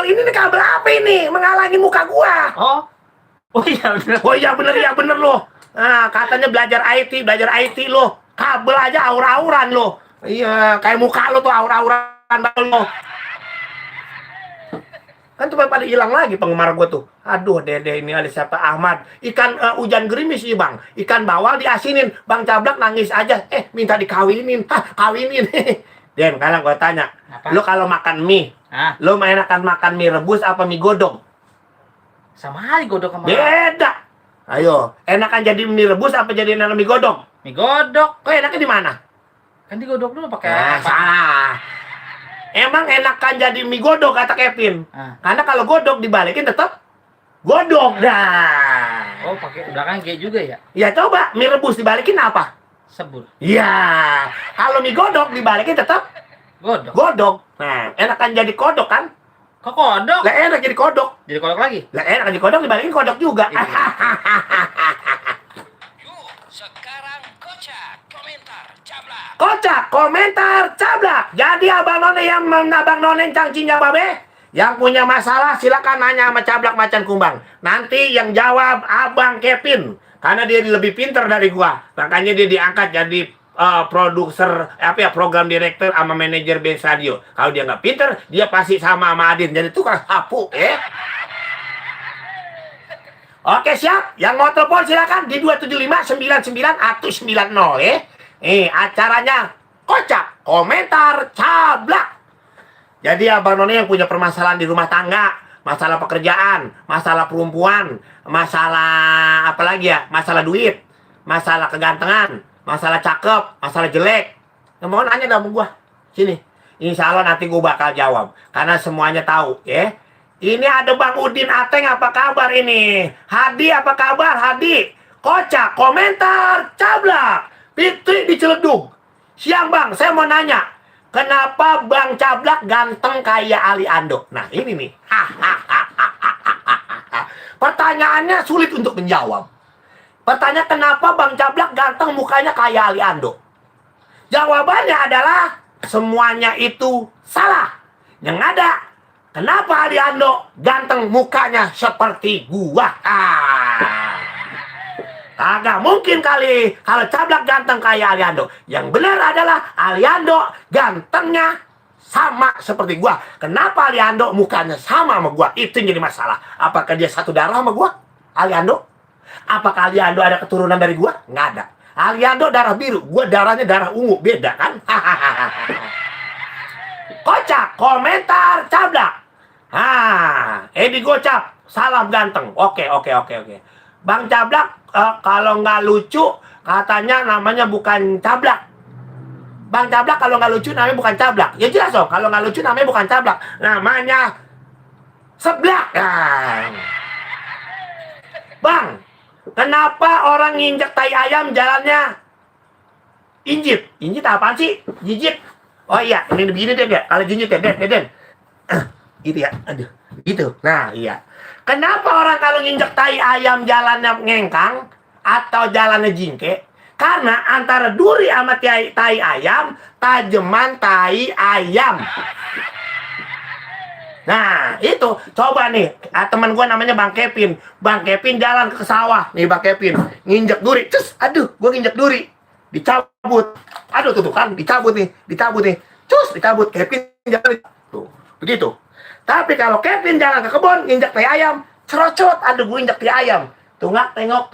ini nih kabel apa ini? Menghalangi muka gua. Oh iya bener. Oh iya bener lo. Nah, katanya belajar IT lo. Kabel aja aur-auran lo. Iya, kayak muka lo tuh aur-auran banget lo. Kan cuma pada hilang lagi penggemar gua tuh. Aduh, Dede ini ada siapa Ahmad. Ikan hujan gerimis sih, Bang. Ikan bawal diasinin. Bang Cablak nangis aja. Minta dikawinin. Kawinin. Den, kadang gua tanya. Apa? Lo kalau makan mie, lo enakan makan mie rebus apa mie godong? Sama aja godok sama. Beda. Ayo, enakan jadi mie rebus apa jadi enakan mie godong? Mie godok. Kok enaknya di mana? Kan digodok dulu pakai apa? Salah. Emang enakan jadi mie godok kata Kevin. Karena kalau godok dibalikin tetap godok dah. Oh, pakai belakang G juga ya? Ya coba mie rebus dibalikin apa? Sebul. Ya, kalau mie godok dibalikin tetap Godok. godok. Nah, enakan jadi kodok kan? Kok kodok? Lah enak jadi kodok. Jadi kodok lagi? Lah enak jadi kodok dibalikin kodok juga. Sekarang kocak komentar Cablak. Kocak komentar Cablak. Jadi abang none yang abang none cangcinya babe, yang punya masalah silakan nanya sama Cablak Macan Kumbang. Nanti yang jawab abang Kevin, karena dia lebih pinter dari gua. Makanya dia diangkat jadi produser program director sama manajer base radio. Kalau dia nggak pinter, dia pasti sama Adin jadi tukang sapu. Oke siap, yang mau telepon silakan di 275-99-190 acaranya kocak komentar Cablak. Jadi abang none yang punya permasalahan di rumah tangga, masalah pekerjaan, masalah perempuan, masalah apa lagi ya, masalah duit, masalah kegantengan, masalah cakep, masalah jelek, mau nanya dong sama gua. Sini. Insya Allah nanti gua bakal jawab. Karena semuanya tahu, ya. Ini ada Bang Udin Ateng, apa kabar ini? Hadi, apa kabar, Hadi? Kocak, komentar, Cablak. Fitri di Ciledug. Siang, Bang, saya mau nanya. Kenapa Bang Cablak ganteng kayak Ali Ando? Nah, ini nih. Pertanyaannya sulit untuk menjawab. Pertanyaan kenapa Bang Cablak ganteng mukanya kayak Ali Ando? Jawabannya adalah semuanya itu salah. Yang ada, kenapa Ali Ando ganteng mukanya seperti gua? Agak mungkin kali kalau Cablak ganteng kayak Ali Ando. Yang benar adalah Ali Ando gantengnya sama seperti gua. Kenapa Ali Ando mukanya sama sama gua? Itu yang jadi masalah. Apakah dia satu darah sama gua? Ali Ando? Apakah Aliando ada keturunan dari gua? Nggak ada. Aliando darah biru, gua darahnya darah ungu, beda kan? Kocak, komentar Cablak. Edi Gocap, salam ganteng. Oke. Bang Cablak, kalau nggak lucu, katanya namanya bukan Cablak. Bang Cablak kalau nggak lucu namanya bukan Cablak. Ya jelas dong, kalau nggak lucu namanya bukan Cablak. Namanya Seblak. Bang, kenapa orang nginjek tai ayam jalannya injit? Injit apaan sih? Jijit. Oh iya, ini begini deh ya. Kalau jinjit ya, Den. Gitu ya. Aduh, gitu. Nah, iya. Kenapa orang kalau nginjek tai ayam jalannya ngengkang atau jalannya jingke? Karena antara duri sama tai ayam, tajeman tai ayam. Nah, itu. Coba nih, teman gue namanya Bang Kevin. Bang Kevin jalan ke sawah. Nih Bang Kevin, nginjek duri. Cus, aduh, gue nginjek duri. Dicabut. Aduh, tuh kan, dicabut nih. Cus, dicabut. Kevin jalan. Tuh, begitu. Tapi kalau Kevin jalan ke kebun, nginjek tai ayam. Cerocot, aduh, gue injek tai ayam. Tunggak, tengok.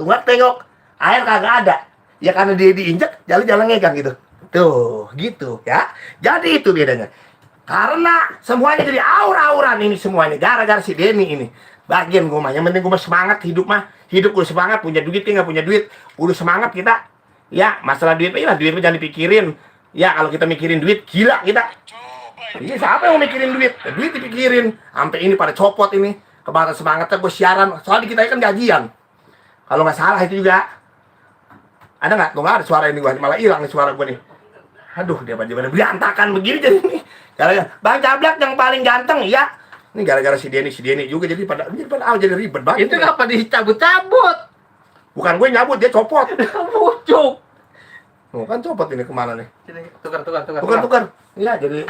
Air kagak ada. Ya karena dia diinjek, jalan ngegang gitu. Tuh, gitu ya. Jadi itu bedanya. Karena semuanya jadi aur-auran ini semuanya. Gara-gara si Denny ini. Bagian gue mah. Yang penting gue mah semangat hidup mah. Hidup gue semangat. Punya duit nggak punya duit. Udah semangat kita. Ya masalah duit. Ya duit jangan dipikirin. Ya kalau kita mikirin duit. Gila kita. Ini siapa yang mau mikirin duit? Ya, duit dipikirin. Sampai ini pada copot ini. Kebakaran semangatnya gue siaran. Soalnya kita kan gajian. Kalau nggak salah itu juga. Ada nggak? Tuh nggak ada suara ini gue. Malah hilang nih suara gue nih. Aduh, dia pada berantakan begini jadi nih. Gara-gara Bang Cablak yang paling ganteng, ya. Ini gara-gara si Denny juga jadi pada jadi ribet banget. Itu kenapa dicabut-cabut? Bukan gue nyabut, dia copot. Bucuk. Oh, kan copot ini kemana nih? Sini, tukar. Tukar. Iya, jadi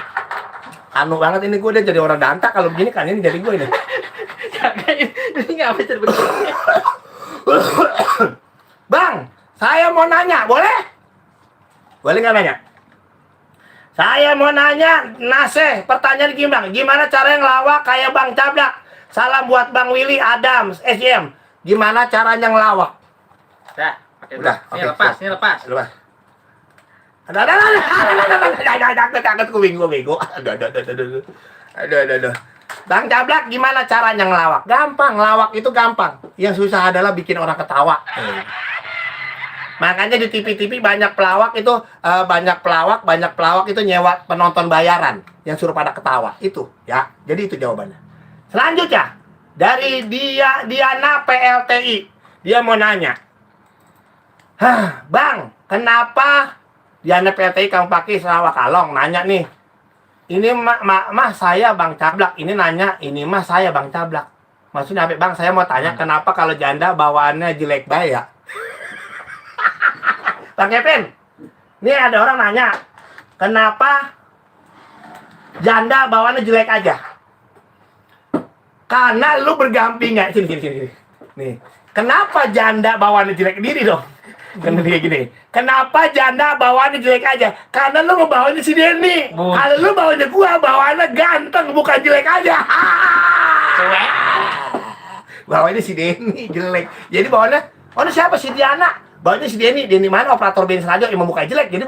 anu banget ini gue udah jadi orang danta kalau begini kan ini jadi gue ini. Kagak, ini nggak bisa begini. Bang, saya mau nanya, boleh? Boleh nggak nanya? Saya mau nanya, Naseh, pertanyaan gini bang, gimana cara ngelawak kayak Bang Cablak? Salam buat Bang Willy Adams, SJM. Gimana caranya ngelawak? Dah, pakai Udah, dulu. Ini oke, lepas, siap. ini lepas. Lepas. Ada, gue bego. Aduh. Bang Cablak, gimana caranya ngelawak? Gampang, ngelawak itu gampang. Yang susah adalah bikin orang ketawa. Makanya di TV-TV banyak pelawak itu nyewa penonton bayaran yang suruh pada ketawa. Itu ya. Jadi itu jawabannya. Selanjutnya dari Diana PLTI. Dia mau nanya. Bang, kenapa Diana PLTI kamu pakai selawak kalong? Nanya nih. Ini mah saya Bang Cablak. Ini nanya, ini mah saya Bang Cablak. Maksudnya apa Bang? Saya mau tanya kenapa kalau janda bawaannya jelek baik ya? Bang Kevin, ini ada orang nanya, kenapa janda bawaannya jelek aja? Karena lu bergampingan. Sini. Nih, kenapa janda bawaannya jelek? Diri dong. Kan kayak gini. Kenapa janda bawaannya jelek aja? Karena lu ngebawanya si Denny. Kalau lu bawanya gua, bawaannya ganteng, bukan jelek aja. Bawanya si Denny jelek. Jadi bawaannya siapa? Si Diana. Bawanya si Denny mana operator BNS Radio yang memukanya jelek. Jadi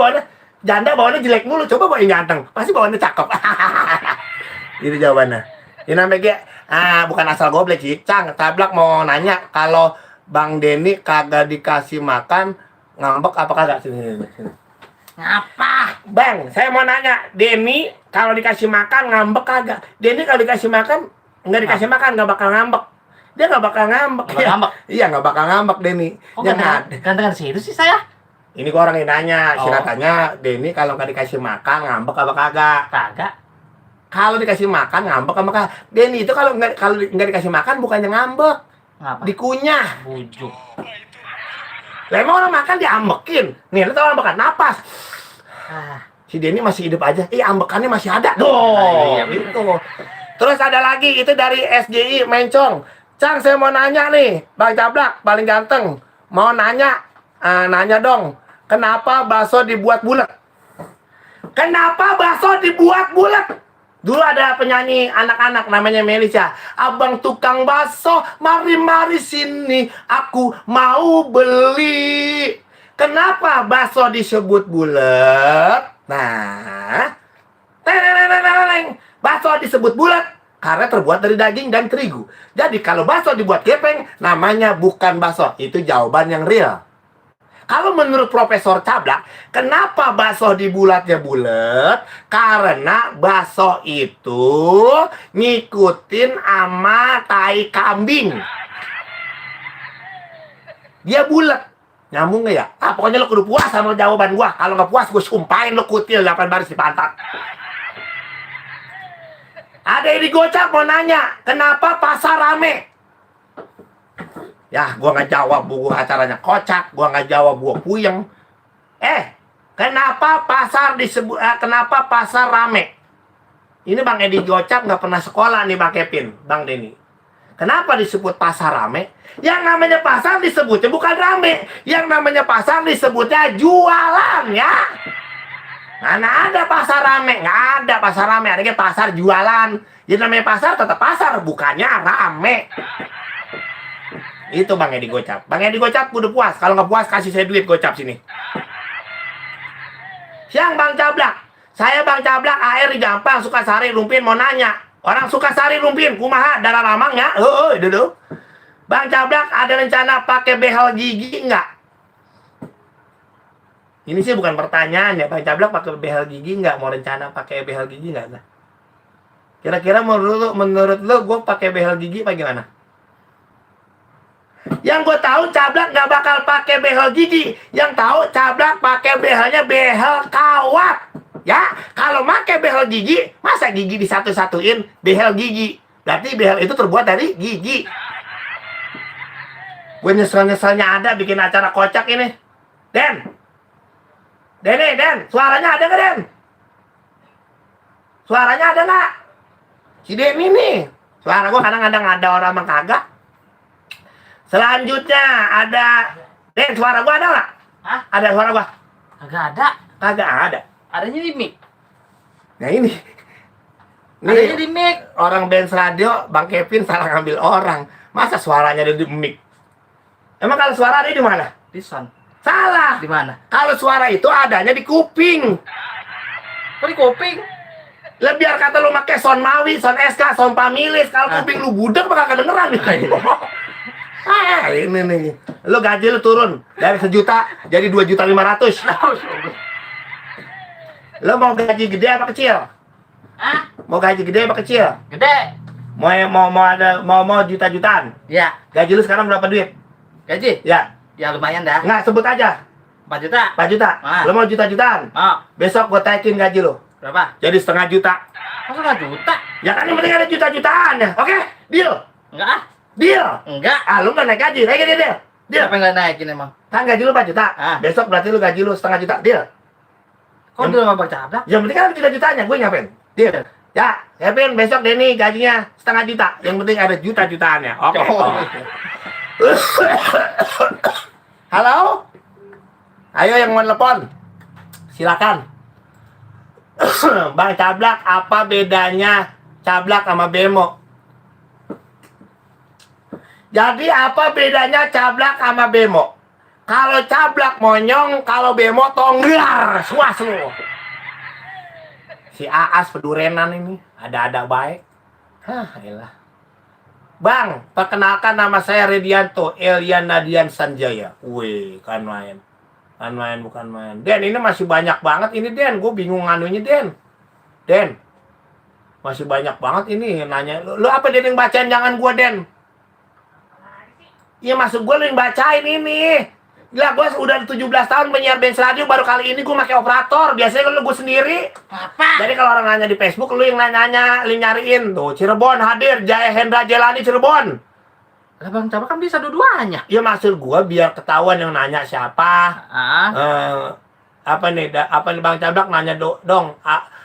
janda bawaannya jelek mulu. Coba bawa yang ganteng, pasti bawaannya cakep. Itu jawabannya. Ini namanya bukan asal goblok sih. Cang, Cablak mau nanya kalau Bang Denny kagak dikasih makan ngambek apa kagak? Sini. Ngapa? Bang, saya mau nanya, Denny kalau dikasih makan ngambek kagak? Denny kalau dikasih makan nggak dikasih makan nggak bakal ngambek. Dia nggak bakal ngambek. Nggak ngambek? Iya, nggak bakal ngambek Denny. Oh, Jangan. gantengan situ sih saya. Ini gua orang yang nanya, Oh. katanya Denny kalau nggak dikasih makan ngambek apa kagak? Kagak. Kalau dikasih makan ngambek apa kagak? Denny itu kalau nggak dikasih makan bukannya ngambek, Ngapa? dikunyah. Bujuk. Lah emang orang makan diambekin. Nih, lu tau ambekan napas. Ah, Si Denny masih hidup aja. Ambekannya masih ada. iya, Gitu. Terus ada lagi itu dari SJI Mencong. Cang, saya mau nanya nih, Bang Cablak paling ganteng. Mau nanya dong. Kenapa bakso dibuat bulat? Kenapa bakso dibuat bulat? Dulu ada penyanyi anak-anak namanya Melisha. Abang tukang bakso, mari sini, aku mau beli. Kenapa bakso disebut bulat? Nah, bakso disebut bulat karena terbuat dari daging dan terigu. Jadi kalau bakso dibuat gepeng, namanya bukan bakso. Itu jawaban yang real. Kalau menurut Profesor Cablak, kenapa bakso dibulatnya bulat? Karena bakso itu ngikutin ama tai kambing. Dia bulat. Nyambung nggak ya? Pokoknya lo kudu puas sama jawaban gua. Kalau nggak puas, gue sumpahin lo kutil 8 baris di pantat. Ada yang digocap mau nanya, kenapa pasar rame? Ya, gua nggak jawab, gua acaranya kocak, gua nggak jawab, gua puyeng. Kenapa kenapa pasar rame? Ini Bang Edi Gocap nggak pernah sekolah nih Bang Kevin, Bang Denny. Kenapa disebut pasar rame? Yang namanya pasar disebutnya bukan rame. Yang namanya pasar disebutnya jualan ya. Mana ada pasar rame? Nggak ada pasar rame, adanya pasar jualan. Jadi namanya pasar tetap pasar, bukannya rame. Itu Bang Edi Gocap. Bang Edi Gocap udah puas. Kalau nggak puas kasih saya duit Gocap sini. Siang Bang Cablak. Saya Bang Cablak air di Gampang Sukasari Rumpin mau nanya. Orang Sukasari Rumpin kumaha darah lamang ya? Dulu. Bang Cablak ada rencana pakai behel gigi nggak? Ini sih bukan pertanyaan ya, Bang Cablak pakai behel gigi nggak? Mau rencana pakai behel gigi nggak? Kira-kira menurut lu gue pakai behel gigi apa gimana? Yang gue tahu Cablak nggak bakal pakai behel gigi. Yang tahu Cablak pakai behelnya behel kawat. Ya, kalau pakai behel gigi, masa gigi disatu-satuin behel gigi? Berarti behel itu terbuat dari gigi. Gue nyesel-nyeselnya ada bikin acara kocak ini. Den, suaranya ada nggak Den? Suaranya ada nggak? Si Denny nih. Suara gua kadang-kadang ada orang emang kagak. Selanjutnya ada Den, suara gua ada nggak? Hah? Ada suara gua? Kagak ada. Kagak ada. Adanya di mic. Nah ini. Adanya Nih di mic. orang Benz Radio, Bang Kevin salah ngambil orang. Masa suaranya ada di mic? Emang kalau suara ada di mana? Di sound. Salah. Di mana? Kalau suara itu adanya di kuping. Kok di kuping? Lah biar kata lu pakai sound Mawi, sound SK, sound Pamilis, kalau kuping lu budek bakal kedengeran nih. Ini nih. Lu gaji lu turun dari 1 juta jadi 2.500.000. Lu mau gaji gede apa kecil? Hah? Mau gaji gede apa kecil? Gede. Mau juta-jutaan. Ya. Gaji lu sekarang berapa duit? Gaji? Ya. Ya lumayan dah. Nggak, sebut aja. 4 juta. 4 juta. Ah. Lu mau juta-jutaan? Oh, Besok gua taikin gaji lu. berapa? Jadi 1,5 juta. Masa 1 juta? Ya kan yang penting ada juta-jutaan ya. Oke? Deal. Enggak ah. Deal. Enggak. Ah, lu nggak naik gaji. Naik gaji deal. Deal. Siapa yang nggak naikin emang? Kan gaji lu 4 juta. Ah. Besok berarti lu gaji lu 1,5 juta. Deal. Kok dia sama Bang Cablak? Yang penting kan ada juta-jutanya. Gue ngapain? Deal. Ya, Kevin besok Denny gajinya 1,5 juta. Yang penting ada juta-jutaannya. Oke. Oh. Halo? Ayo yang mau telepon. Silakan. Bang Cablak, apa bedanya Cablak sama Bemo? Jadi apa bedanya Cablak sama Bemo? Kalau Cablak monyong, kalau Bemo tonggar. Suas lu. Si Aas pedurenan ini ada-ada baik. Hah, elah. Bang, perkenalkan nama saya Redianto Elian Nadian Sanjaya. Wih, kan main. Kan main, bukan main. Den, ini masih banyak banget ini, Den. Gue bingung nganunya, Den. Den. Masih banyak banget ini nanya. Lu apa, Den, yang bacain? Jangan gue, Den. Iya, maksud gue lu yang bacain ini. Gila, gue udah 17 tahun penyiar Benz Radio. Baru kali ini gue pakai operator. Biasanya kan lu gue sendiri. Apa? Jadi kalau orang nanya di Facebook, lu yang nanya, lu nyariin. Tuh, Cirebon hadir. Jaya Hendra Jelani Cirebon. Lah Bang Cablak kan bisa dua-duanya. Iya, maksud gua biar ketahuan yang nanya siapa. Apa nih Bang Cablak nanya dong.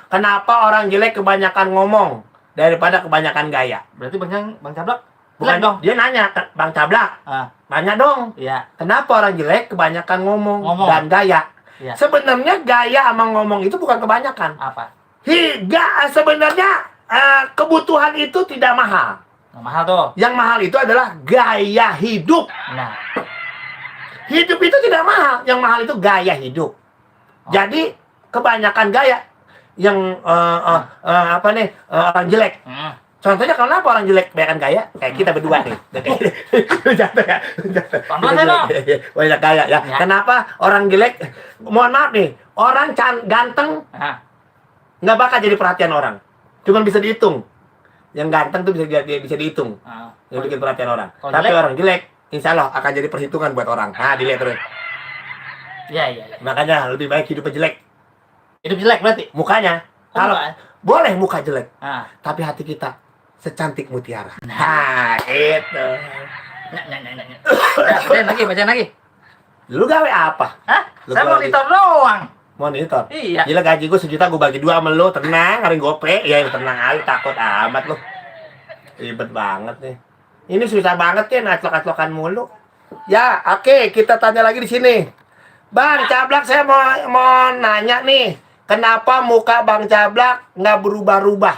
Kenapa orang jelek kebanyakan ngomong daripada kebanyakan gaya? Berarti Bang Cablak Bukan dong. dia nanya, Bang Cablak. Nanya dong. Iya. Kenapa orang jelek kebanyakan ngomong Ngomong. dan gaya? Iya. Sebenarnya gaya sama ngomong itu bukan kebanyakan. Apa? Sebenarnya kebutuhan itu tidak mahal. Nggak mahal tuh. Yang mahal itu adalah gaya hidup. Nah. Hidup itu tidak mahal. Yang mahal itu gaya hidup. Jadi kebanyakan gaya yang orang jelek. Contohnya kenapa orang jelek kebanyakan gaya? Kayak kita berdua nih. Jatuh ya. Contohnya dong. Banyak gaya ya. Ya. Kenapa orang jelek? Mohon maaf nih. Orang ganteng nggak bakal jadi perhatian orang. Cuman bisa dihitung. Yang ganteng tuh bisa dihitung. Yang bikin perhatian orang. Kalau Tapi jelek? orang jelek, insya Allah akan jadi perhitungan buat orang. Nah, dilihat terus. Iya. Makanya lebih baik hidup jelek. Hidup jelek berarti? Mukanya. Oh, Kalau enggak. boleh muka jelek, Ah. tapi hati kita secantik mutiara. Nah, itu. Bacain lagi. Lu gawe apa? Hah? Lu Saya gua monitor doang. Monitor. Iya. Gila gaji gue 1 juta gue bagi 2 sama lu, tenang, hari gope. Ya tenang aja, takut amat lu. Ribet banget nih. Ini susah banget ya, ngaclok-ngaclokan mulu. Ya, oke, kita tanya lagi di sini. Bang Cablak, saya mau nanya nih, kenapa muka Bang Cablak nggak berubah-ubah?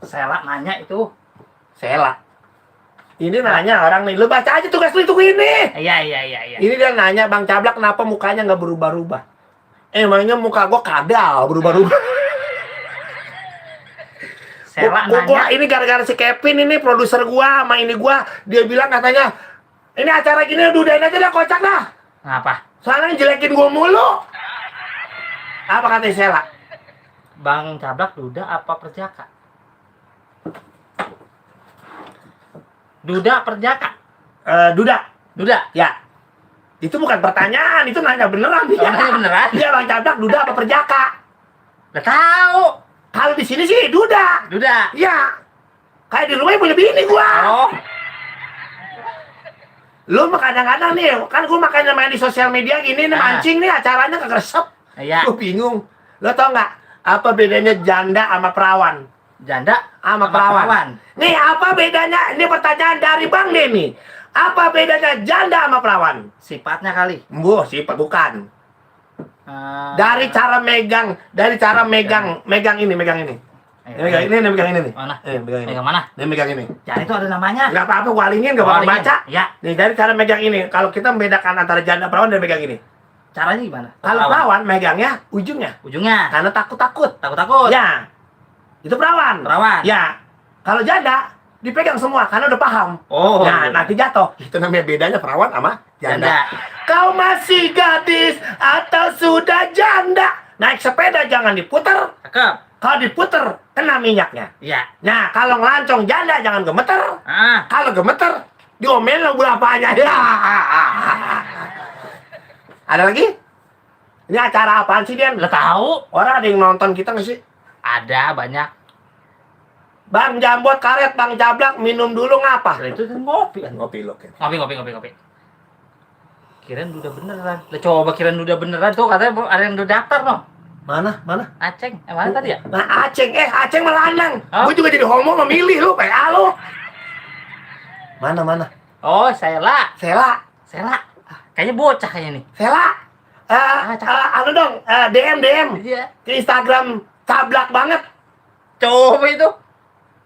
Sela nanya itu. Sela. Ini nanya orang nih, lu baca aja tugas lu itu ini. Iya. Ini dia nanya, Bang Cablak kenapa mukanya nggak berubah-ubah? Emangnya muka gua kadal berubah-ubah. Sela Gua nanya. ini gara-gara si Kevin ini produser gua sama ini gua, dia bilang katanya, ini acara gini udahin aja dah, kocak dah. Ngapa? Soalnya jelekin gua mulu. Apa katanya Sela? Bang Cablak duda apa perjaka? Duda perjaka? Duda. Duda. Ya. Itu bukan pertanyaan, itu nanya beneran dia. Nanya beneran? Dia Bang Cablak duda apa perjaka? Udah tahu. Kalau di sini sih duda. Duda. Iya. Kayak di rumah punya bini gua. Oh. Lu mah kadang-kadang nih, kan gua makanya main di sosial media gini nih, mancing nih acaranya kagak resep. Iya. Gua bingung. Lo tau nggak? Apa bedanya janda sama perawan? Janda Sama perawan. Nih, apa bedanya? Ini pertanyaan dari Bang Denny. Apa bedanya janda sama perawan? Sifatnya kali. Sifat bukan. Eh, Dari cara megang ini. Megang ini nih. Mana? Megang ini. Megang mana? Ini megang ini. Jangan itu ada namanya. Enggak apa-apa, walingin enggak apa-apa Walingin. baca. Ya. Nih, dari cara megang ini. Kalau kita membedakan antara janda perawan dan megang ini. Caranya gimana? Kalau perawan megangnya ujungnya. Ujungnya. Karena takut-takut. Takut-takut. Ya. Itu perawan. Perawan. Ya. Kalau janda dipegang semua karena udah paham. Oh. Nah, nanti jatuh. Itu namanya bedanya perawan sama janda. Janda. Kau masih gadis atau sudah janda? Naik sepeda jangan diputer. Cakep. Kalau diputer kena minyaknya. Iya. Nah, kalau ngelancong janda jangan gemeter. Ah. Kalau gemeter diomelin lo berapanya. Ya. Ada lagi? Ini acara apaan sih, Den? Lo tahu? Orang ada yang nonton kita nggak sih? Ada banyak. Bang Jambot karet, Bang Jablak, minum dulu ngapa? Lah, itu kan ngopi. Ngopi lo, Ken. Ngopi. Kirain udah beneran. Lah coba kirain udah beneran tuh katanya ada yang udah daftar no. Mana? Aceng. Mana tadi ya? Nah, Aceng melanang. Hah? Gue juga jadi homo memilih lu, PA lu. Mana? Oh, Sela. Sela. Kayaknya bocah kayaknya nih. Sela. Anu dong, DM Iya. ke Instagram cablak banget. Coba itu.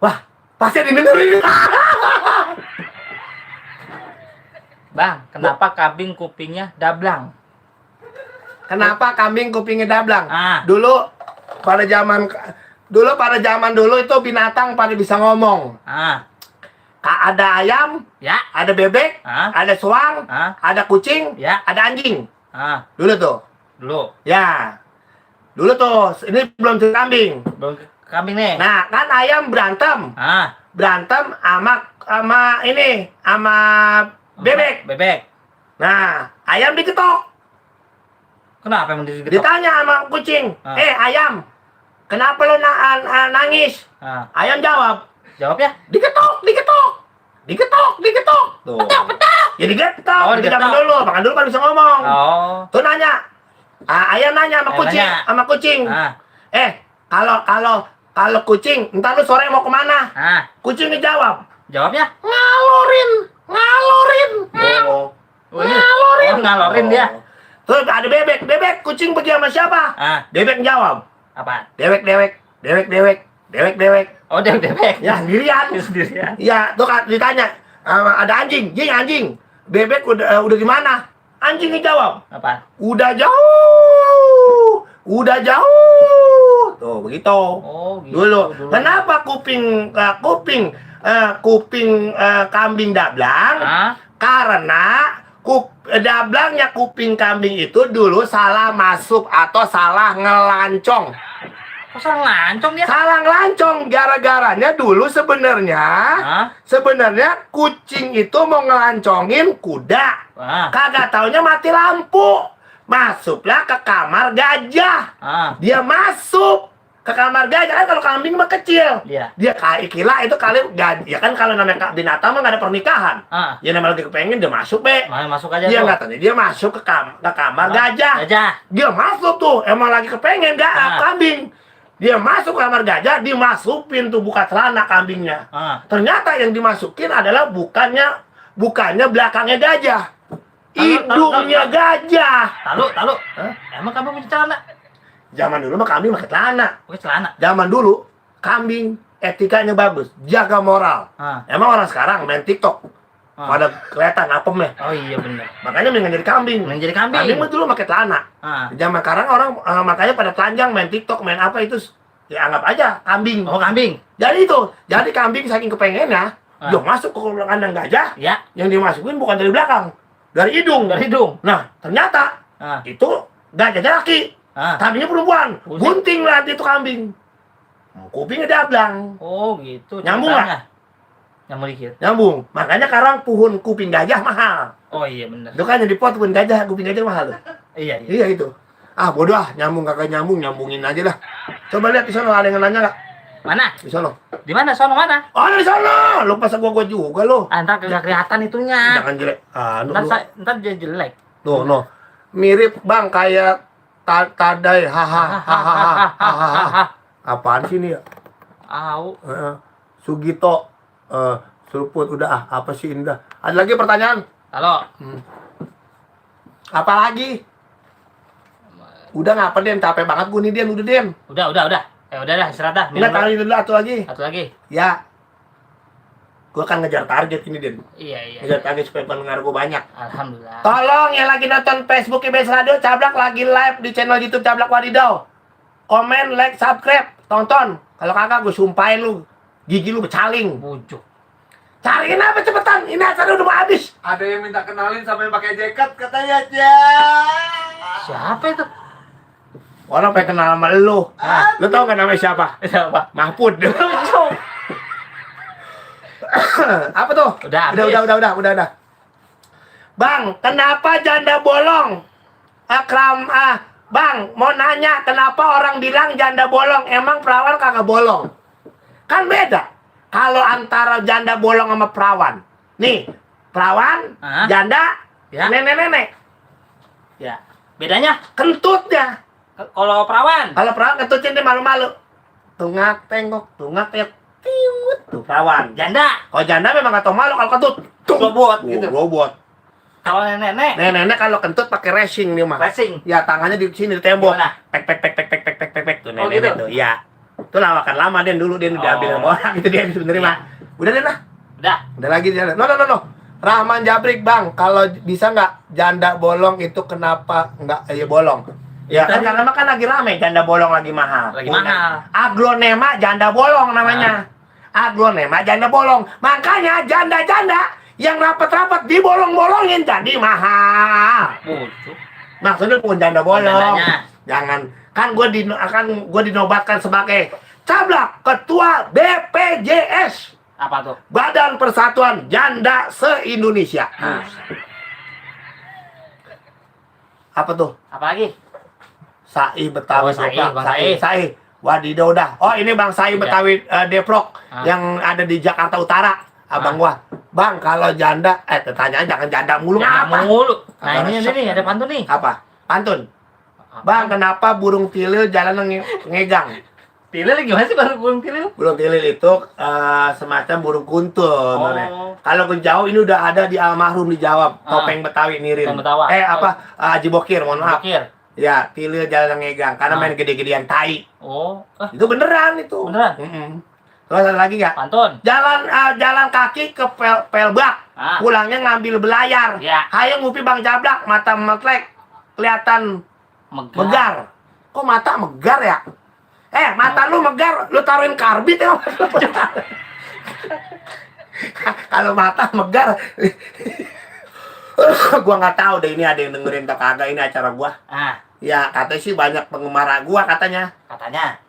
Wah, pasti didengerin. Bang, kenapa kambing kupingnya dablang? Kenapa kambing kupingnya dablang? Ah. Dulu pada zaman dulu itu binatang pada bisa ngomong. Ah. Ada ayam, Ya. ada bebek, Ah. ada suang, Ah. ada kucing, Ya. ada anjing. Ah. Dulu tuh. Dulu. Ya. Dulu tuh, ini belum cerita kambing. Belum kambing nih. Nah, kan ayam berantem. Ah. Berantem sama bebek. Bebek. Nah, ayam diketok. Kenapa emang digetok? Ditanya sama kucing, Ah. ayam, kenapa lo nangis? Ah. Ayam jawab, Jawabnya? diketok. Tuh. Ya digetok. Oh, Itu digetok. zaman dulu, makan dulu kan bisa ngomong. Oh. Tuh nanya, ayam nanya sama Ayam kucing, Ah. kalau kucing, entar lu sore mau kemana? Ah. Kucing ngejawab, Jawabnya? ngalorin. Oh, ngalorin dia. Terus ada bebek, kucing pergi sama siapa? Ah. Bebek jawab, Apa? dewek. Oh, bebek. Ya, sendirian. Sendirian. Ya, tuh kan ditanya, ada anjing. Bebek udah di mana? Anjing ngejawab, Apa? udah jauh. Tuh, begitu. Oh, gitu. Dulu. Kenapa kuping kambing dablang? Ah. Karena dablangnya kuping kambing itu dulu salah masuk atau salah ngelancong. Kok salah lancong dia? Salah ngelancong gara-garanya dulu sebenarnya Ah. kucing itu mau ngelancongin kuda. Ah. Kagak taunya mati lampu. Masuklah ke kamar gajah. Ah. Dia masuk ke kamar gajah, kan kalau kambing mah kecil. Iya. Dia kira itu kali gajah. Ya kan kalau namanya binatang mah nggak ada pernikahan. Ah. Ya namanya lagi kepengen dia masuk be. Masuk aja Dia tuh. nggak tanya, dia masuk ke kamar gajah. Gajah. Dia masuk tuh, emang lagi kepengen kambing. Dia masuk ke kamar gajah, dimasukin tuh buka celana kambingnya. Ah. Ternyata yang dimasukin adalah bukannya belakangnya gajah. Hidungnya gajah. Tahu. Hah? Emang kamu punya celana? Zaman dulu mah kambing pakai celana. Pakai celana. Zaman dulu kambing etikanya bagus, jaga moral. Ah. Emang orang sekarang main TikTok pada kelihatan apemnya. Oh iya benar. Makanya mendingan jadi kambing. Mending jadi kambing. Kambing mah dulu pakai celana. Ah. Zaman sekarang orang makanya pada telanjang main TikTok, main apa itu ya anggap aja kambing. Oh, kambing. Jadi kambing saking kepengennya, dia masuk ke kandang gajah, Ya. yang dimasukin bukan dari belakang, dari hidung. Dari hidung. Nah, ternyata Ah. itu gajahnya laki, Ah. kambingnya perempuan. Buset. Gunting lah itu kambing. Kupingnya dablang. Oh, gitu. Nyambung ceritanya. Nyambung dikit. Nyambung. Makanya sekarang puhun kuping gajah mahal. Oh iya benar. Itu kan yang dipot puhun gajah, kuping gajah mahal tuh. Iya. Iya itu. Ah bodoh ah, nyambung kagak nyambungin aja lah. Coba lihat di sana ada yang nanya nggak? Mana? Di sana. Di mana? Sono mana? Oh di sana. Lu pas gua juga lo. Ntar kagak kelihatan itunya. Jangan jelek. Ntar dia jelek. Tuh, no. Mirip bang kayak Tadai hahaha. Apaan sih ini ya? Au. Sugito Seruput udah apa sih ini dah. Ada lagi pertanyaan? Halo. Apa lagi? Udah ngapa Den? Capek banget gue nih Den, udah Den. Udah. Udah dah, istirahat dah. Enggak, taruh dulu satu lagi. Satu lagi. Ya. Gue kan ngejar target ini Den. Iya. Ngejar target supaya pendengar gue banyak. Alhamdulillah. Tolong yang lagi nonton Facebook IBS Radio, Cablak lagi live di channel YouTube Cablak Wadidaw. Komen, like, subscribe, tonton. Kalau kagak gue sumpahin lu, gigi lu becaling. Bujuk. Cariin apa cepetan? Ini acara udah mau habis. Ada yang minta kenalin sampai pakai jaket katanya aja. Siapa itu? Orang pengen kenal sama lu. Lu tau gak namanya siapa? Siapa? Mahfud. Apa tuh? Udah. Bang, kenapa janda bolong? Bang, mau nanya kenapa orang bilang janda bolong? Emang perawan kagak bolong? Kan beda. Kalau antara janda bolong sama perawan. Nih, perawan, janda, Ya. nenek-nenek. Ya. Bedanya? Kentutnya. Kalau perawan? Kalau perawan kentutnya dia malu-malu. Tungak tengok, tiwut. Tuh perawan. Janda. Kalau janda memang gak tau malu kalau kentut. Robot gitu. Robot. Kalau nenek? Nenek kalau kentut pakai racing nih mah. Racing. Ya tangannya di sini di tembok. Gimana? Pek tuh Oh, nenek gitu? tuh. Iya. Itu lawakan lama Den dulu Den diambil sama orang itu dia sebenarnya mah. Udah Den lah. Udah lagi dia. No. Rahman Jabrik Bang, kalau bisa nggak janda bolong itu kenapa nggak bolong? Ya kan karena kan lagi rame janda bolong lagi mahal. Lagi mahal. Aglonema janda bolong namanya. Aglonema janda bolong. Makanya janda-janda yang rapat-rapat dibolong-bolongin jadi mahal. Bujuk. Maksudnya bukan janda bolong. Jandanya. Jangan. Kan gue dinobatkan sebagai Cablak Ketua BPJS. Apa tuh? Badan Persatuan Janda se-Indonesia. Apa tuh? Apa lagi? Sai Betawi. Oh, Sai, Bang Sai. Sai. Wadidaw dah. Oh, ini Bang Sai Iya. Betawi Depok yang ada di Jakarta Utara. Abang gua. Bang, kalau janda pertanyaan jangan janda mulu Jangan apa? mulu. Nah, Apa ini resep? nih ada pantun nih. Apa? Pantun. Bang, kenapa burung tilil jalan ngegang? Tilil gimana sih baru burung tilil? Burung tilil itu semacam burung kuntul. Oh. Kalau ke jauh ini udah ada di almarhum dijawab. Topeng Betawi Nirin. Topeng Betawi. Haji Bokir, mohon maaf. Bokir. Ya, tilil jalan ngegang karena main gede-gedean tai. Oh, Itu beneran itu. Beneran? Terus ada lagi nggak? pantun. Jalan kaki ke Pelbak. Pulangnya ngambil belayar. Ya. Hayo ngupi Bang Cablak, mata metlek, kelihatan megar. Kok mata megar ya? Mata lu megar, lu taruhin karbit ya. Kalau mata megar, gua nggak tahu deh ini ada yang dengerin atau kagak ini acara gua. Ya katanya sih banyak penggemar gua katanya. Katanya.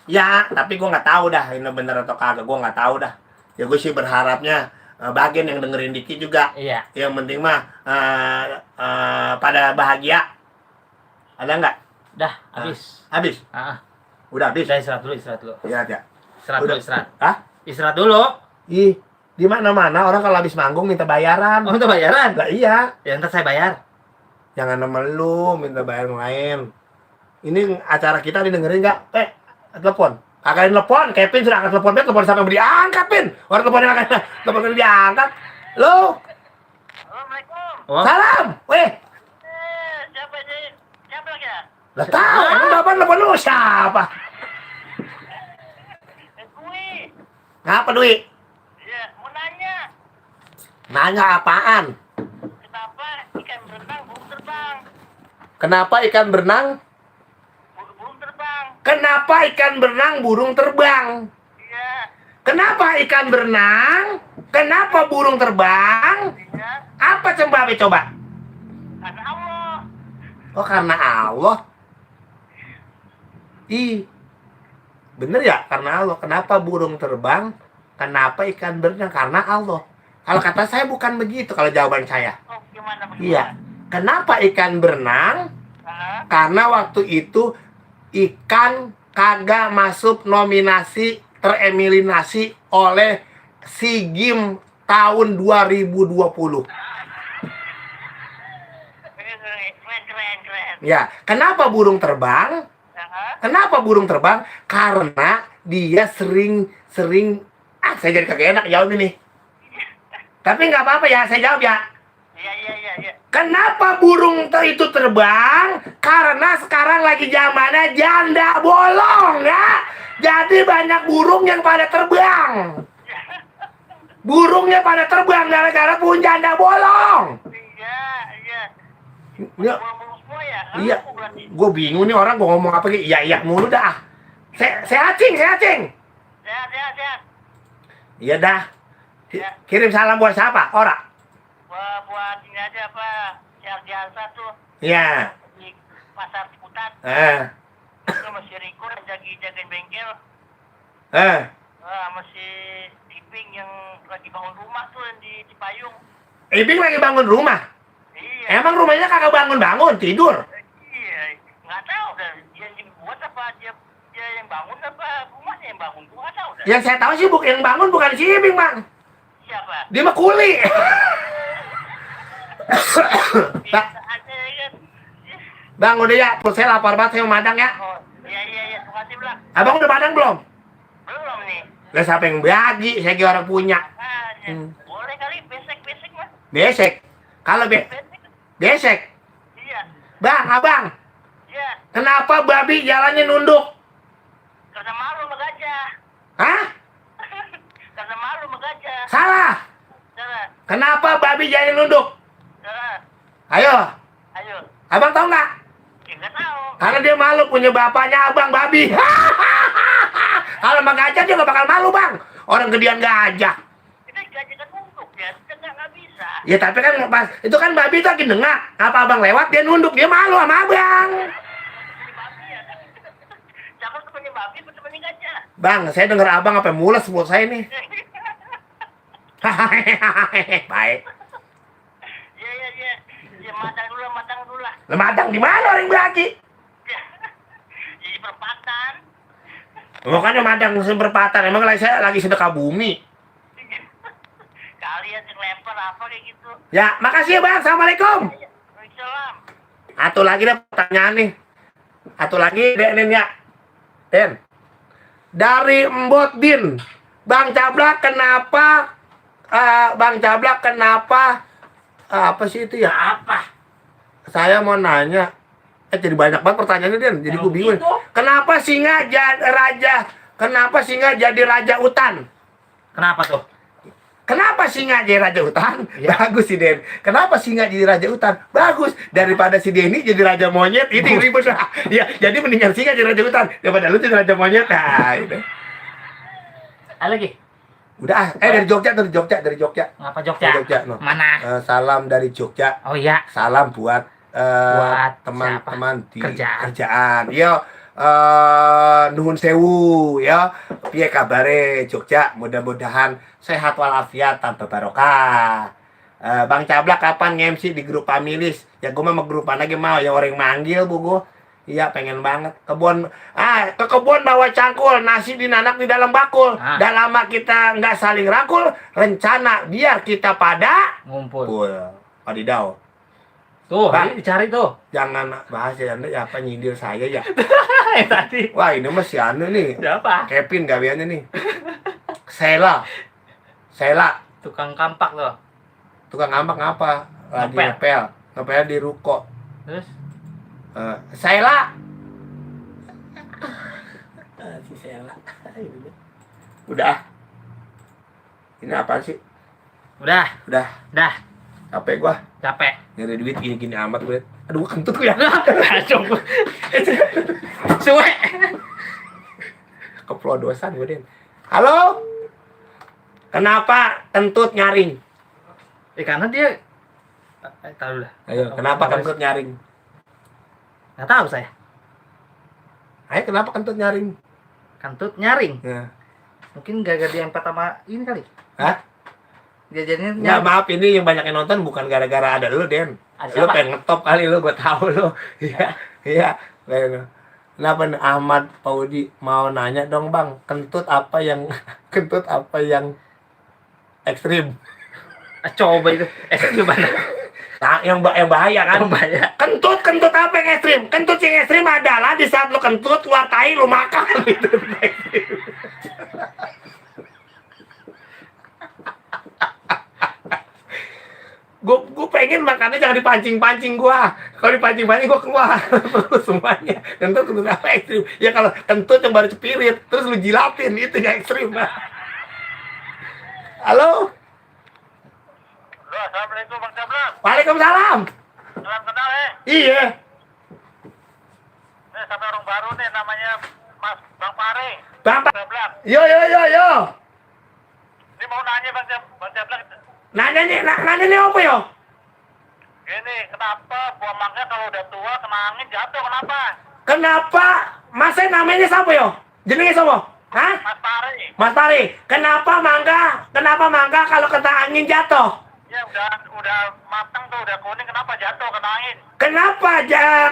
Ya, tapi gua nggak tahu dah ini bener atau kagak, gua nggak tahu dah. Ya gue sih berharapnya bagian yang dengerin dikit juga. Iya. Yang penting mah pada bahagia. Ada nggak? Dah, habis. Habis. Udah habis. Udah istirahat dulu. Iya, ya. Istirahat Udah. dulu. Hah? Istirahat dulu. Ih, di mana-mana orang kalau habis manggung minta bayaran. Oh, minta bayaran? Lah iya. Ya ntar saya bayar. Jangan sama lu minta bayar yang lain. Ini acara kita didengerin nggak? Telepon. Kagak telepon. Kevin sudah angkat telepon. Telepon sampai diangkat, Pin. Orang teleponnya kagak. Teleponnya diangkat. Lo. Assalamualaikum. Oh. Salam. Weh. Siapa sih? Cablak ya? Lah tahu. Emang bapak telepon lu siapa? Gue. Ngapa Dwi? Iya, mau nanya. Nanya apaan? Kenapa ikan berenang burung terbang? Kenapa ikan berenang? Burung terbang. Kenapa ikan berenang burung terbang? Iya. Kenapa ikan berenang? Kenapa burung terbang? Iya. Apa coba? Karena Allah. Oh karena Allah. Bener ya karena Allah. Kenapa burung terbang? Kenapa ikan berenang? Karena Allah. Kalau kata saya bukan begitu kalau jawaban saya. Oh, gimana begitu? Iya. Kenapa ikan berenang? Karena waktu itu ikan kagak masuk nominasi tereliminasi oleh SEA Games tahun 2020. Keren. Ya, kenapa burung terbang? Kenapa burung terbang? Karena dia sering saya jadi kagak enak jawab ini. Tapi nggak apa-apa ya, saya jawab ya. Iya. Kenapa burung itu terbang? Karena sekarang lagi zamannya janda bolong ya. Jadi banyak burung yang pada terbang. Burungnya pada terbang gara-gara punya janda bolong. Iya. Ya, Burung semua ya? iya. Aku berarti. Gue bingung nih orang gue ngomong apa gitu. Iya mulu dah. Saya acing. Sehat. Iya dah. Ya. Kirim salam buat siapa? Ora. Buat ini aja apa? Siardiansa tuh Iya. di pasar Ciputat. Itu masih Riko jagain bengkel. Sama si Iping yang lagi bangun rumah tuh yang di Cipayung. Ibing lagi bangun rumah. Iya. Emang rumahnya kagak bangun tidur. Iya, nggak tahu dah dia yang buat apa dia yang bangun apa rumahnya yang bangun gua nggak tahu dah. Yang saya tahu sih yang bangun bukan si Ibing, Bang. Siapa? Dia mah kuli. Bisa aja ya kan. Bang, udah ya, perut saya lapar banget, saya mau madang ya. Oh, iya, terima kasih Bang. Abang udah madang belum? Belum nih. Lah siapa yang bagi? Saya kira orang punya. Ya. Boleh kali besek mah. Besek. Kalau Besek. besek. Iya. Bang, abang. Iya. Kenapa babi jalannya nunduk? Karena malu sama gajah. Hah? Karena malu sama gajah. Salah. Salah. Kenapa babi jalannya nunduk? Salah. Ayo. Ayo. Abang tahu nggak? Ya nggak tahu. Karena dia malu punya bapaknya abang babi. Kalau sama gajah dia nggak bakal malu, Bang. Orang gedean gajah. Itu gajah kan nunduk ya. Kan nggak bisa. Ya tapi kan pas itu kan babi itu lagi dengak. Apa abang lewat dia nunduk, dia malu sama abang. Temennya babi ya. Siapa temennya babi atau temennya gajah? Bang, saya denger abang apa mules mulut saya nih. Baik. Iya. Ya matang dulu lah. Lemadang di mana orang bagi? Jadi perempatan. Makanya madang perempatan. Emang saya lagi sedekah bumi. Kalian yang lempar apa kayak gitu. Ya, makasih ya, Bang. Assalamualaikum. Waalaikumsalam. Atu lagi deh pertanyaan nih. Atu lagi Den ya. Den. Dari Mbot Din. Bang Cablak kenapa apa sih itu ya? Apa? Saya mau nanya. Jadi banyak banget pertanyaannya, Den. Jadi gue bingung. Kenapa singa jadi raja hutan? Kenapa tuh? Kenapa singa jadi raja hutan? Ya. Bagus sih, Den. Kenapa singa jadi raja hutan? Bagus. Daripada si Denny jadi raja monyet, itu yang ribet. Ya, jadi mendingan singa jadi raja hutan daripada lu jadi raja monyet. Nah, itu. Ada lagi? Udah, dari Jogja. Ngapa Jogja? Dari Jogja, no. Mana? Salam dari Jogja. Oh iya. Salam buat Buat teman-teman di Kerjaan. kerjaan. Yo, nuhun sewu ya. Piye kabare Jogja? Mudah-mudahan sehat walafiat tanpa barokah. Bang Cablak kapan nge-MC di grup Pamilis? Ya gue mah grupan lagi mau yang orang manggil bu gue. Iya pengen banget. Ke kebun bawa cangkul, nasi dinanak di dalam bakul. Dah lama kita nggak saling rangkul, rencana biar kita pada Ngumpul. Padidau. Tuh, Bang. dicari tuh. Jangan bahas ya, Anda ya apa nyindir saya ya. Tadi. Wah ini mah si Anu nih. Siapa? Kevin gaweannya nih. Sela. Tukang kampak tuh. Tukang ngambek ngapa? Lagi Ngepel. ngepel di ruko. Terus? Sela. Si Sela. Udah. Ini apaan sih? Udah. Capek gua. Capek. Nyari duit gini-gini amat gue. Aduh kentut gue ya. Coba. Suwe. Keplodosan gue, Den. Halo? Kenapa kentut nyaring? Karena dia tahu lah. Ayo, kenapa kentut nyaring? Nggak tahu saya. Ayo, kenapa kentut nyaring? Kentut nyaring. Ya. Mungkin gara-gara dia empat sama ini kali. Hah? Jajannya Nggak, maaf, ini yang banyak yang nonton bukan gara-gara ada lu, Den. Ada Lu siapa? pengen ngetop kali lu, gue tahu lu. Iya. Kenapa nih Ahmad Paudi mau nanya dong, Bang, kentut apa yang ekstrim? Coba itu. Gimana? yang bahaya kan? Oh, bahaya. Kentut apa yang ekstrim? Kentut yang ekstrim adalah di saat lu kentut keluar tai lu makan gitu. Gue pengen makannya jangan dipancing-pancing gua. Kalau dipancing-pancing gua keluar semuanya. Kentut apa ekstrim? Ya kalau kentut yang baru cepirit terus lu jilatin itu yang ekstrim. Halo? Halo, assalamualaikum Bang Cablang. Waalaikumsalam. Salam kenal Iya. Nih sampai orang baru nih namanya Mas Bang Pare. Bang, Cablang. yo. Ini mau nanya Bang Cablang. Nanya nih apa yo? Gini, kenapa buah mangga kalau udah tua kena angin jatuh kenapa? Kenapa? Masnya namanya siapa yo? Jenenge siapa? Hah? Mas Pare. Mas Pari, kenapa mangga kalau kena angin jatuh? Ya udah matang tuh, udah kuning kenapa jatuh kena angin?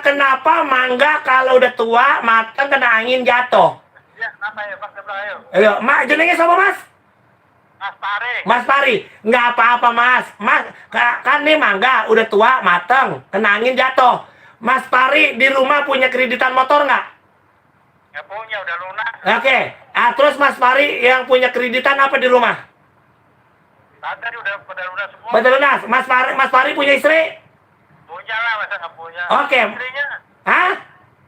Kenapa mangga kalau udah tua matang kena angin jatuh? Ya, kenapa ya Bang Cablang ayo? Ayo, jenenge siapa Mas? Mas Pare. Mas Pari, nggak apa-apa Mas. Kan nih mangga udah tua matang kena angin jatuh. Mas Pari di rumah punya kreditan motor nggak? Nggak punya, udah lunas. Oke. Terus Mas Pari yang punya kreditan apa di rumah? Tadi udah lunas semua. Betul lunas. Mas Pari punya istri? Punya lah, masa nggak punya? Oke. Istrinya? Hah?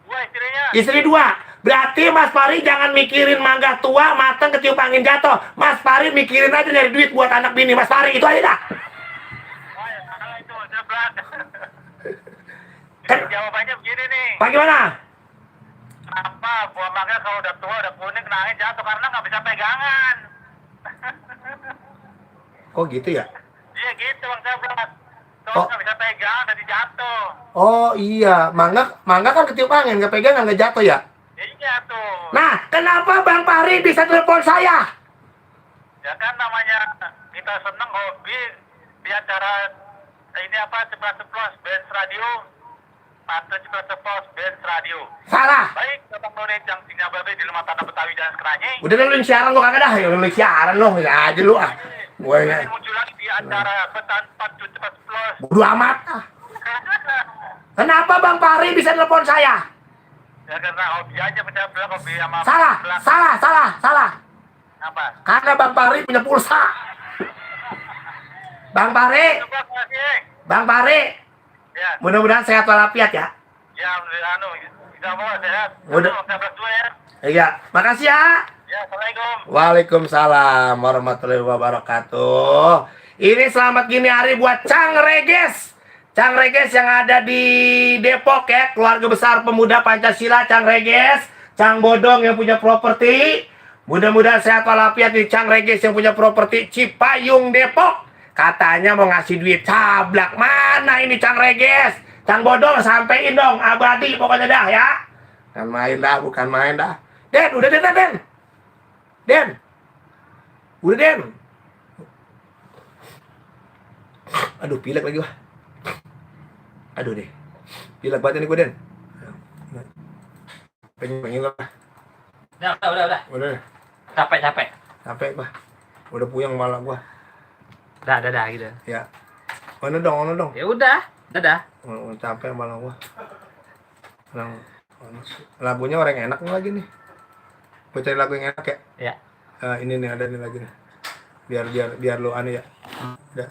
Dua istrinya. Istri 2. Berarti Mas Pari jangan mikirin mangga tua matang ketiup angin jatuh. Mas Pari mikirin aja nyari duit buat anak bini Mas Pari itu aja dah. Oh ya, salah itu, Cablang. Kan- Jawabannya begini nih. Bagaimana? Kenapa buah mangga kalau udah tua, udah kuning, kena angin jatuh? Karena nggak bisa pegangan. Kok gitu ya? Iya gitu Bang Cablang. Terus Oh. nggak bisa pegang, jadi jatuh. Oh iya, mangga kan ketiup angin, nggak pegangan nggak jatuh ya? Iya tuh. Nah, kenapa Bang Pari bisa telepon saya? Ya kan namanya kita seneng hobi di acara ini apa ceplos Benz Radio. Pantai ceplos Benz Radio. Salah. Baik, Bang None Jang Singa Babe di rumah tanah Betawi Jalan Sekeranyi. Udah lu siaran lu kagak dah, lu siaran lu ya aja lu ah. Gue Ini muncul lagi di acara petan pancu cepat plus. bodo amat. Kenapa Bang Pari bisa telepon saya? Ya karena hobi aja pecah belah hobi sama Salah. apa? Karena Bang Pari punya pulsa. Bang Pari, Terima kasih. Bang Pari, Ya, mudah-mudahan sehat walafiat ya. ya anu bisa bawa sehat. Udah. Sabar dua ya. Iya, makasih ya. Ya, assalamualaikum. Waalaikumsalam warahmatullahi wabarakatuh. Ini selamat gini hari buat Cang Reges. Cang Reges yang ada di Depok ya. Keluarga besar pemuda Pancasila Cang Reges. Cang Bodong yang punya properti. Mudah-mudahan sehat walafiat di Cang Reges yang punya properti Cipayung Depok. Katanya mau ngasih duit cablak. Mana ini Cang Reges? Cang Bodong sampein dong. Abadi pokoknya dah ya. Bukan main dah. Den, udah Den. Den. Udah Den. Aduh, pilek lagi wah. Aduh deh. Pilek banget ini gue Den. Pengen lah. Udah. Udah. Capek. Capek gua. Udah puyeng malah gua. Dah gitu. Ya. Mana dong. Ya udah. Capek malah gua. Lagunya orang enak nih lagi nih. Gue cari lagu yang enak ya. Ya. Ini nih ada nih lagi nih. Biar lu anu ya. Udah.